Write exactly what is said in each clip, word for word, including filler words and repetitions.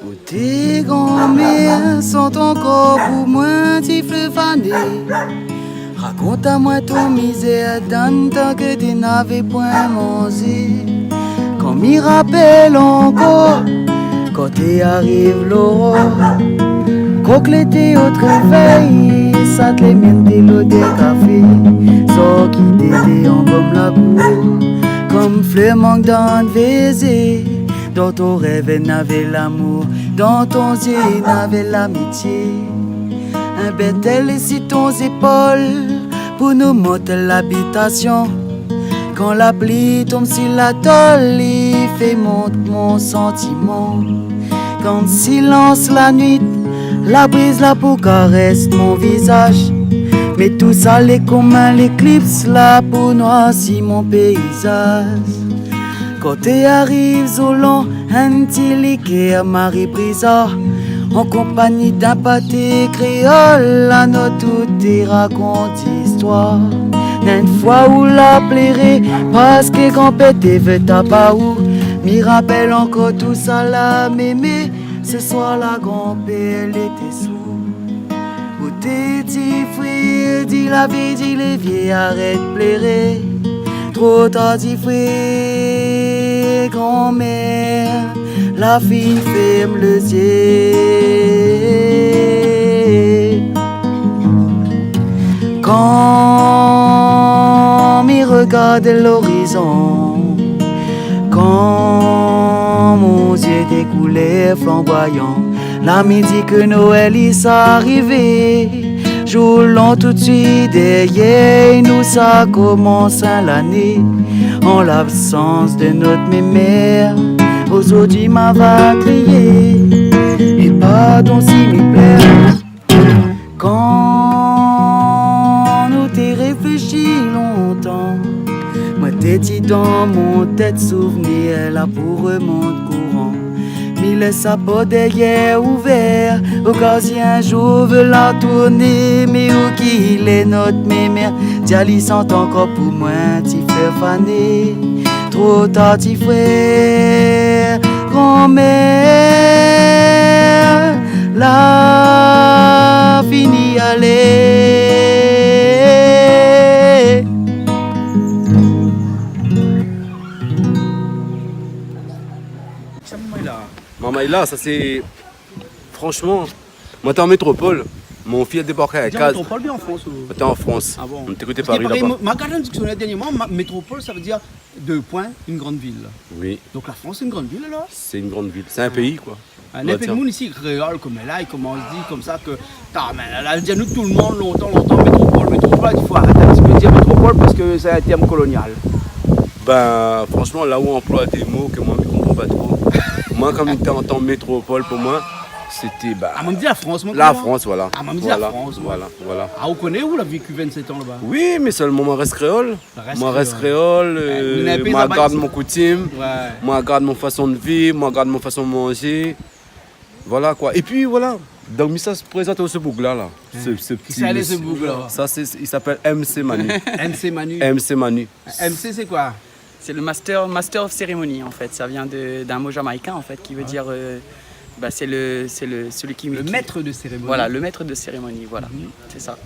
Koté granmèr, sant ankor pou moin ti flèr fané. Rakont amoin ton mizèr dan tan ke té navé poin manzé. Kan mi rapèl ankor, kan té ariv loror, kan klété ot révèy, sa té mèm té lodèr kafé, sort ki té té an bonm lakour, konm flèr mang dan vézé. Dan ton rèv navé lamour, dan ton zié navé lamitié. In bèrtèl si ton zépol pou nou mont labitasion. Kan lapli tonm si latol, li fé mont mon santiman. Kan silans lanuit, labriz la pou karès mon vizaz. Mé tousa lé konm in léklips la pou noirsi mon péizaz. Kan té ariv Zolan, in ti likèr mari briza, an konpagni d'in paté kréol, la nou tout té rakont zistoir. Néna in foi ou la pléré, parske granpèr té vé tapa ou. Mi rapèl ankor tousala, mémé, se soir la granpèr lété sou. Ou té di frèr, di la vi, di lé vié, arèt pléré. Tro tar di frèr, granmèr la fine fèrm lé zié. Kan mi rogard lorizon, kan mon zié té koulèr flanboiyan, la mi di ke Noèl i sa arivé. Zour lon toutsuit dèrièr nou sa komans in lané. An labsans de nout mémèr, ozordi ma va kriyé. É pardon si mi plèr. Kan nou té réfléshi lontan, moin té di dan mon tèt souvnir la pou remont kouran. Mi lès sa port dèrièr ouvèr, o ka si in zour vé la tourné, mé ousa ki lé nout mémèr, diali sant ankor pou moin ti flèr fané. Tro tar ti frèr, granmèr la fini alé. Sa momon la. Momon la, sa sé, franshman, moin té an métropol, mon fi la débark a la kaz. Ou té an métropol oubien an Frans ou ? Moin té an Frans. Ah bon ? Moin té koté Pari laba. Parske parèy, moin, moin la gard in diksionèr dèrnièrman, ma-, métropol, sa vé dir deux points, une grande ville. Oui. Donk la Frans, sé in gran vil alor ? Sé in gran vil. Sé in péi, koi. Ah, néna in pé d'moun isi, kréol, konm la, i komans di konmsa ke, ta, mé la, la, nou tout lo moun, lontan, lontan, métropol, métropol, i fo arèt in ti pé dir métropol parske sé in tèrm kolonial. Bin, franshman, la ou anploi dé mo ke moin, mi konpran pa tro. Moin, kan mi té antann métropol, pou moin, sété, ba, ah, moin mi di la Frans, moin, la Frans, voilà. Ah, moin mi di la Frans, moin. Voilà, voilà. Ah, ou koné, ou la véki vingt-sept an laba ? Oui, mé sèlman moin rès kréol. Rès kréol. Moin rès kréol, euh, moin gard mon koutim, moin gard mon fason de viv, moin gard mon fason de manzé. Voilà, koi. Épi, voilà. Donk, mi sa prézant aou se boug-la, la. Hein. Se, se ti mésyé. Kisa lé se boug-la ? Sa, sé, i apèl M C Manu. M C Manu. M C Manu. M C, sé koi ? C'est le master, master of ceremony, en fait. Ça vient de, d'un mot jamaïcain, en fait, qui veut dire, euh, bah, c'est le, c'est le, celui qui, qui... Le maître de cérémonie. Voilà, le maître de cérémonie, voilà. Mhm. C'est ça.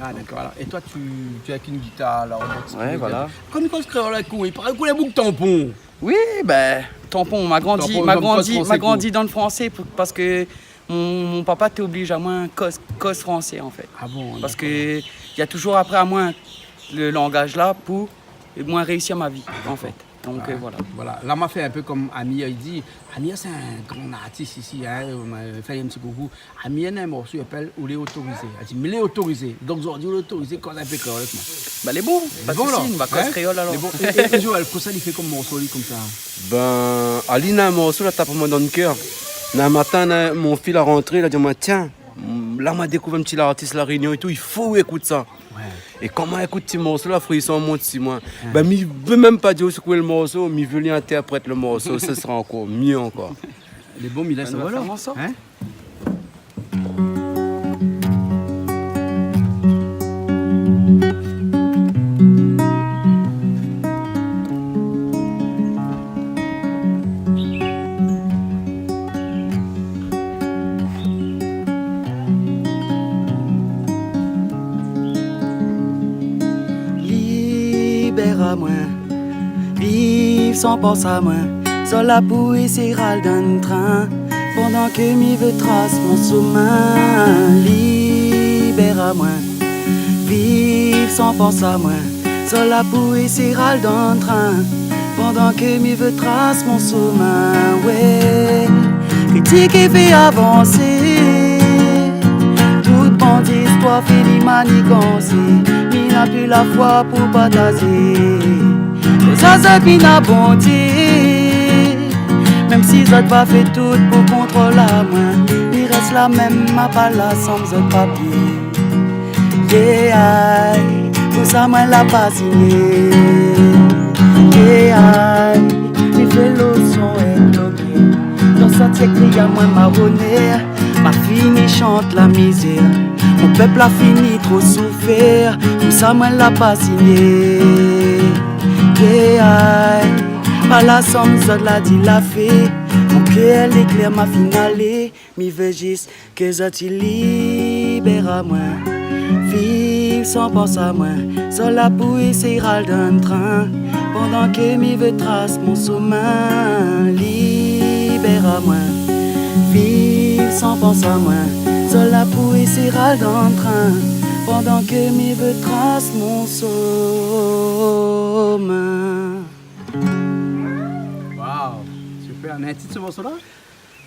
Ah, d'accord. Donc, voilà. Et toi, tu, tu es avec une guitare, alors, donc, ouais, voilà. Konm i koz kréol avèk ou, i parèt ou lé boug Tampon. Oui, ben, Tampon, ma grandi, ma grandi, ma grandi dan le fransé pou, parske mon, mon papa té oblij amoin koz, koz fransé, an fèt. Ah bon, dakor. Parske na touzour apré amoin le langaz-la pou moin réisi mon vi, an fèt. Donk, euh, voilà. Voilà. La, ma fé in pé konm Amir i di. Amir, sé in gran artis isi, hein. Ma fé in ti koukou. Amir néna in morso i apèl Ou lé otorizé. Li di, mi lé otorizé. Donk, zordi, ou lé otorizé, koz in pé kréol avèk moin. Ba, lé bon, pa de sousi, nou va koz kréol alor. Lé bon. É, é, é Joël, kosa li fé konm morso, li, konmsa ? Ben, ali néna in morso la tap amoin dan le kèr. Néna in matin, néna, mon fi la rantré, la di amoin, tiens, la, ma dékouv in ti lartis La Rényon é tou, i fo ou ékout sa. Ouais. É kan ma ékout ti morso la, frison i mont si moin. Ouais. Ben, mi vé mèm pa dir aou sé koi le morso, mi vé li intèrprèt le morso, sa sra ankor myé ankor. Lé bon, mi lès aou alor. Hein ? Moin, viv san pans amoin, zot la pou éséy ral dann trin, pandan ke mi vé tras mon somin. Libèr amoin, viv san pans amoin, zot la pou éséy ral dann trin, pandan ke mi vé tras mon somin. Wé, kritik i fé avansé, tout bann zistoir fini manigansé, mi na pi la foi pou partazé. Koz a zot, mi na Bondié. Mèm si zot va fé tout pou kontrol amoin, mi rès la mèm, ma pa la sanm zot papié. Yeah, pou sa moin la pa signé. Yeah, mi fé lo son èk lo pié. Dan santié kriy amoin maroné, ma fini shant la mizèr. Mon pèp la fini tro soufèr, pou sa moin la pa signé. Yeah, pa la sanm zot la di la fé. Mon kèr lé klèr, ma fine alé, mi vé zis ke zot i libèr amoin. Viv san pans amoin, zot la pou éséy ral dann trin, pandan ke mi vé tras mon somin. Libèr amoin, viv san pans amoin, zot la pou éséy ral dann trin, pandan ke mi vé tras mon somin. Waouh, super. Néna in tit so morso la ?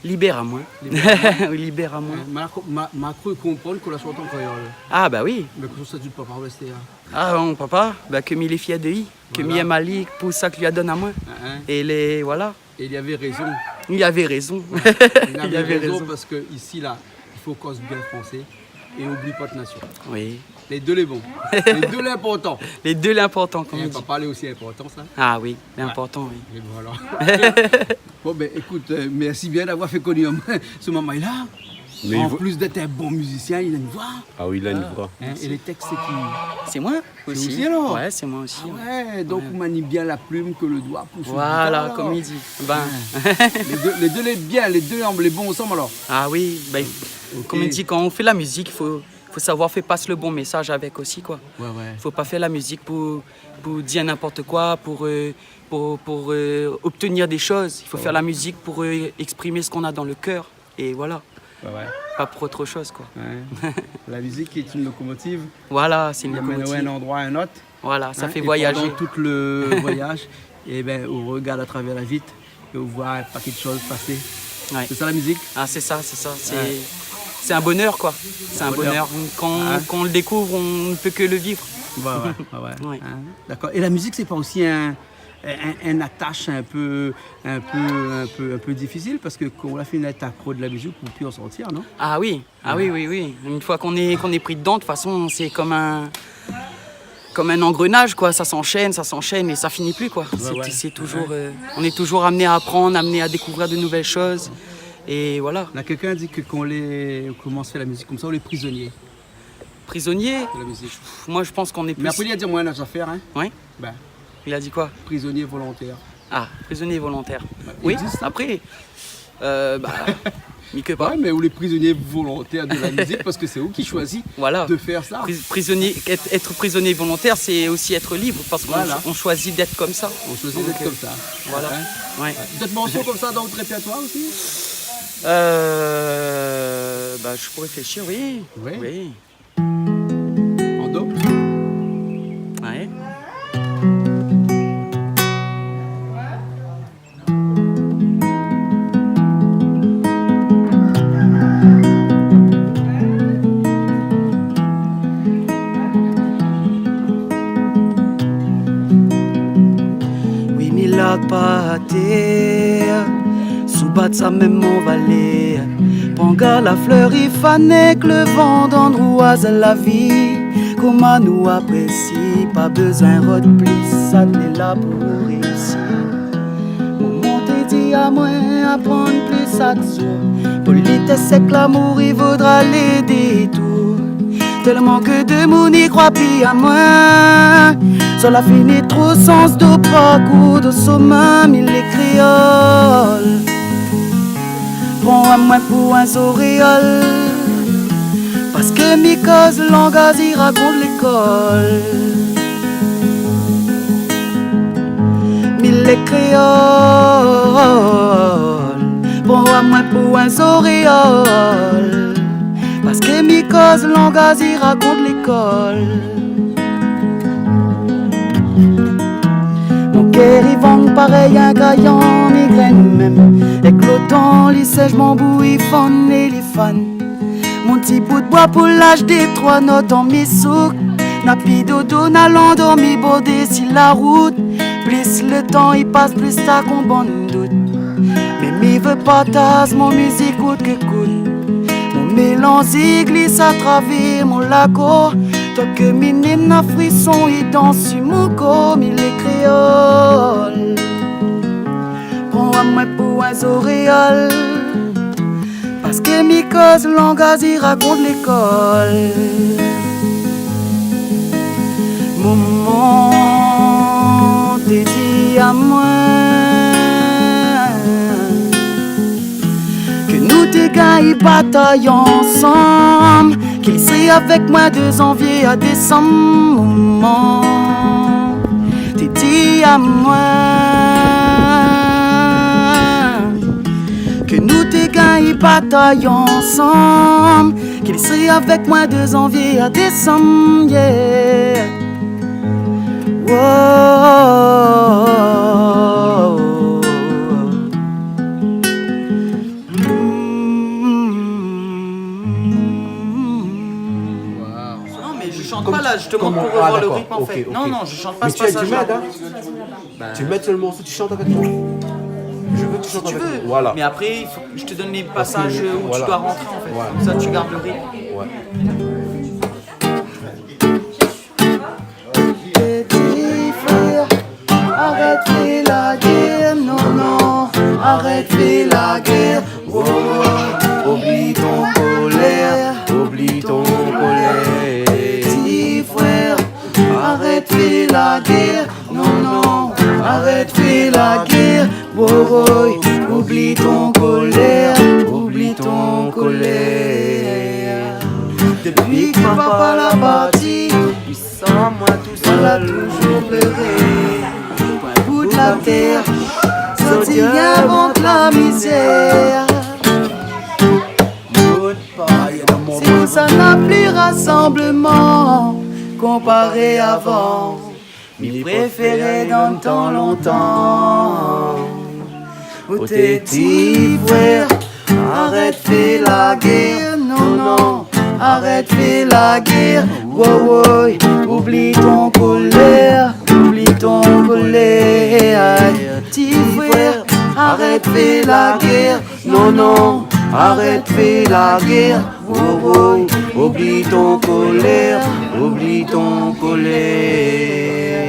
Libèr amoin. Libèr amoin. Oui, libèr amoin. Ma, ma, ma kru konprann ke ou la shant an kréol. Ah, ba oui. Mé kosa i di out papa, wé, sété, hein ? Ah, mon papa, ba, ke mi lé fièr de li, ke mi èm ali pou sak li la donn amoin. Hein, hein. É lé, voilà. É li lavé rézon. Li lavé rézon. Li lavé rézon, parske isi la, i fo koz bien fransé é oubli pa out nasion. Oui. Lé dé lé bon. Lé dé lé inportan. Lé dé lé inportan, konm i di. Papa lé osi inportan, sa. Ah oui, lé inportan, oui. É voilà. Bon, bin, ékout, euh, mèrsi bien d'avoir fé koni amoin so momon la. Mé an plis d'èt in bon mizisien, li na in voi. Ah oui, li na in voi. Hein, é lé tèks, sé ki ? Sé moin osi. Sé ou osi, alor ? Ouais, sé moin osi, ouais. Ah ouais, donk ou mani bien la plim ke lo doi pou zoué la gitar, alor. Voilà, konm i di. Bin. Lé dé, lé dé lé bien, lé dé lé bon ansanm, alor. Ah oui, bin, konm i di, kan ou fé la mizik, i fo, fo savoir fé pas lo bon mésaz avèk osi, koi. Ouais, ouais. Fo pa fé la mizik pou, pou dir ninport koi, pou, euh, pou, pou, euh, obtenir dé shoz. I fo fé la mizik pou, euh, éksprim sak nou na dan lo kèr. É voilà. Ouais, ouais. Pa pou ot shoz, koi. Ouais. La mizik lé in lokomotiv. Voilà, sé in lokomotiv. Li amenn aou d'in landroi a in ot. Voilà, sa fé voyazé. Hein, é pandan tout lo voyaz, é bin, ou rogard a travèr la vit é ou voi in paké d'shoz pasé. Ouais. Sé sa la mizik ? Ah, sé sa, sé sa. Sé, sé in bonèr, koi. Sé in bonèr. Kan, kan on le découvre, on ne peut que le vivre. Ouais, ouais, ouais, ouais. Ouais. Hein, dakor. É la mizik, sé pa osi in, in, in atash in pé, in pé, in pé, in pé difisil, parske kan ou la fini èt akro de la mizik, ou pé pi an sortir, non ? Ah oui, ah oui, oui, oui. Une fois qu'on est, qu'on est pris dedans, de toute façon, c'est comme un, comme un engrenage, quoi. Ça s'enchaîne, ça s'enchaîne et ça finit plus, quoi. Ouais, c'est, ouais. C'est toujours, euh, on est toujours amené à apprendre, amené à découvrir de nouvelles choses. Et voilà. Na kèlkin la di ke kan ou lé, ou komans fé la mizik konmsa, ou lé prizonié. Prisonnier ? De la mizik. Pff, moi, je pense qu'on est plus... Mé apré, li la di amoin in zafèr, hein. Ouais. Bin. Il a dit quoi ? Prisonnier volontaire. Ah, prisonnier volontaire. Bah, oui, existe, hein. Après, euh, bah, mi ké pa. Ouais, mé ou lé prizonié volontèr de la mizik, parske sé ou ki shoizi de fèr sa. Voilà. Pri-, prisonnier, être, être prisonnier volontaire, c'est aussi être libre, parce qu'on ch-, on choisit d'être comme ça. Voilà. On choisit d'être comme ça. Donc, euh, voilà. Hein ? Ouais. Dot morso konmsa dan out répertoire osi ? Euh, bah, je peux réfléchir, oui. Oui. Oui. An do ? Ouais. Oui, mi larg pa atèr, sou bat sa mèm mon valèr. Pran gard la flèr i fane èk lo van dan roaz la vi. Koman nou aprésié, pa bezoin rod plis, sa té la pou réisi. Momon té di amoin, aprann plis sak zour. Politès èk lamour, i vodra lé dé tour. Tèlman ke demoun i kroi pi amoin. Sa la fini tro sans do parkour, do somin, mi lé kréol. Pran amoin pou in zoréol, parske mi koz langaz i rakont lékol. Lé kréol, pran amoin pou in zoréol. Parské mi koz langaz i rakont lékol. Mon kèr i vang parèy in gayan migrèn mèm. Èk lo tan li sèsh mon bou i fann é li fann. Mon ti bout boi pou lash dé troi not an misouk. Na pi dodo, na landormi bordé si la rout. Plis lo tan i pas, plis sa konm bann dout. Mé mi vé partaz mon mizik kout ke kout. Mon mélanz i glis atravèr mon lako. Tan ke mi néna frison i dans si mon kor, mi lé kréol. Pran amoin pou in zoréol. Parské mi koz langaz i rakont lékol. Momon té di amoin ke nou té gingn batay ansanm, ke li sré avèk moin de zanvié a désanm. Momon té di amoin ke nou té gingn batay ansanm, ke li sré avèk moin de zanvié a désanm, yeah. Wow. Non, mais je chante pas là, justement, pour revoir le rythme, en fait. Non, non, je chante pas ce passage-là. Bah, tu mets le morceau, tu chantes avec moi. Je veux que tu chantes avec moi. Si tu veux. Voilà. Mais après, il faut que je te donne les passages où tu dois rentrer, en fait. Comme ça, tu gardes le rythme. Ouais. Ti frèr, arèt fé la guèr, non, non, arèt fé la guèr. Oh, oubli ton kolèr, oubli ton kolèr. Ti frèr, arèt fé la guèr, non, non, arèt fé la guèr. Wowoy, oubli ton kolèr, oubli ton kolèr. Dopi ke papa la parti, mi san moin tousèl, la toujour pléré. Pou in bout la tèr, sort i invant la mizèr. Sé ousa na pli rasanbleman konparé avan. Mi préféré dan tan lontan. Oté ti frèr, arèt fé la guèr, non, non, arèt fé la guèr. Wowoy, oubli ton kolèr, oubli ton kolèr. Ti frèr, arèt fé la guèr, non, non, arèt fé la guèr. Wowoy, oubli ton kolèr, oubli ton kolèr.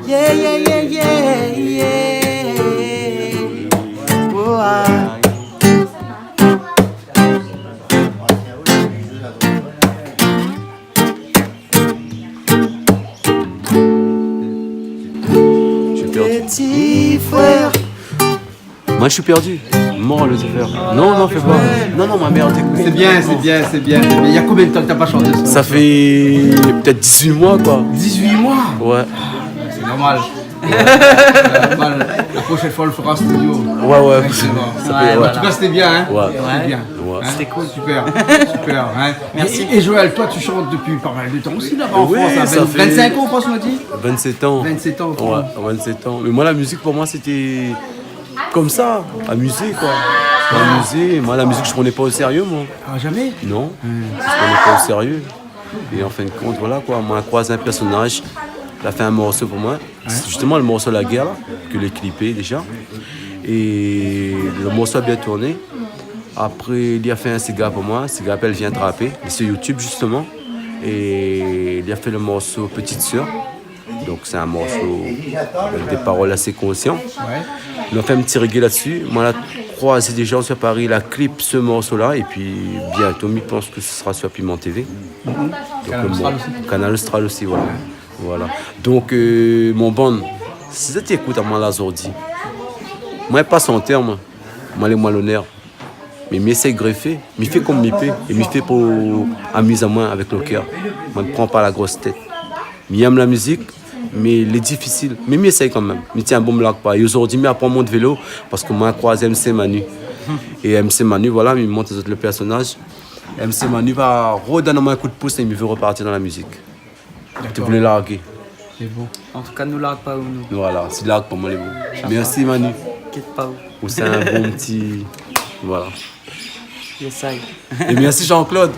Yeah, yeah, yeah, yeah, yeah. Oh, ah. J'ai perdu. Ti frèr. Moi, je suis perdu. Mort, Lucifer. Non, non, fais pas. Non, non, ma mère, t'écoutes. C'est bien, c'est bien, c'est bien, c'est bien. Il y a combien de temps que t'as pas chanté ce morceau ? Ça fait peut-être dix-huit mois, quoi. Dix-huit mois ? Ouais. Ah, c'est normal. C'est normal. La prochaine fois, on le fera en studio. Ouais, ouais. Exactement. Ouais, ouais. En tout cas, c'était bien, hein ? Ouais. C'était bien. Ouais. Hein ? C'était cool. Super, super, hein. Merci. Et, et Joël, toi, tu chantes depuis pas mal de temps aussi, là-bas en France, hein. Oui, ça fait vingt-cinq ans, on dit ? Vingt-sept ans. Vingt-sept ans, ouais, vingt-sept ans. Mais moi, la musique, pour moi, c'était comme ça, amuser, quoi. Amuser. Moi, la musique, je prenais pas au sérieux, moi. Ah, jamais ? Non, je prenais pas au sérieux. Et en fin de compte, voilà, quoi. Moin la kroiz in pèrsonaz, li la fé in morso pou moin. Ouais. Sé zistoman lo morso La Guerre, la, ke lé klipé déza. É lo morso la bien tourné. Apré, li la fé in séga pou moin. Séga i apèl Viens trapé. Lé sir YouTube, zistoman. É li la fé lo morso Petite Sœur. Donk, sé in morso avèk dé parol asé konsian. Ouais. Nou la fé in ti reggae la dsi. Moin la kroizé dé jan sir Paris, la klip so morso-la. Épi, biento, mi pans ke sra sir Piment TV. Mhm. Donk, Kanal Austral osi. Kanal Austral osi, voilà. Voilà. Donk, euh, mon bann, si zot i ékout amoin la zordi, moin pa shantèr, moin. Moin lé moin lonèr. Mé mi éséy gréfé, mi fé konm mi pé, é mi fé pou amiz amoin avèk lo kèr. Moin, mi pran pa la gros tèt. Mi èm la mizik, mé lé difisil. Mé mi éséy kanmèm. Mi tien bon, mi larg pa. É zordi, mi aprann mont vélo, parske moin la kroiz MC Manu. É MC Manu, voilà, mi mont azot lo pèrsonaz. MC Manu va rodonn amoin in kou d'pous é mi vé reparti dan la mizik. Dakor. Té voulé largé. Sé bon. An tou ka, nou larg pa ou, nou. Voilà, si larg pa moin, lé bon. Mèrsi, Manu. Inkièt pa ou. Ou sé in bon ti, voilà. Yes I. É mèrsi Jean-Claude.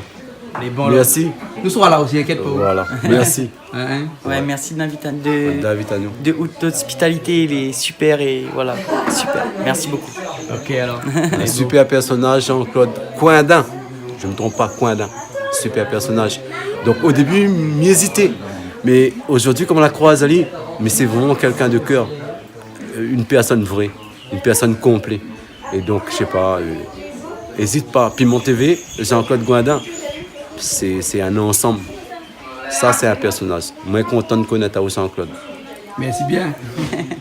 Lé bon, la. Mèrsi. Nou sra la osi, inkièt pa ou. Voilà. Mèrsi. Hein, hein. Ouais, mèrsi de l'invita-, de, David Agnon. De out-, ospitalité, lé super é voilà, super. Mèrsi bokou. Ok, alor. Un super personnage, Jean-Claude Coindin. Je me trompe pas, Coindin. Super personnage. Donc au début, mi ézité. Mé zordi, kom la kroiz ali, mé sé vréman kèlkin de kèr. Euh, une personne vraie, une personne complète. Et donc, je sais pas, euh, ézit pa. Piment TV, Jean-Claude Coindin, c'est, c'est un ensemble. Sa sé in pèrsonaz. Moin kontan de konèt aou, Jean-Claude. Mèrsi bien.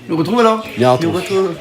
Nou rotrouv alor. Bien, Nou rotrouv.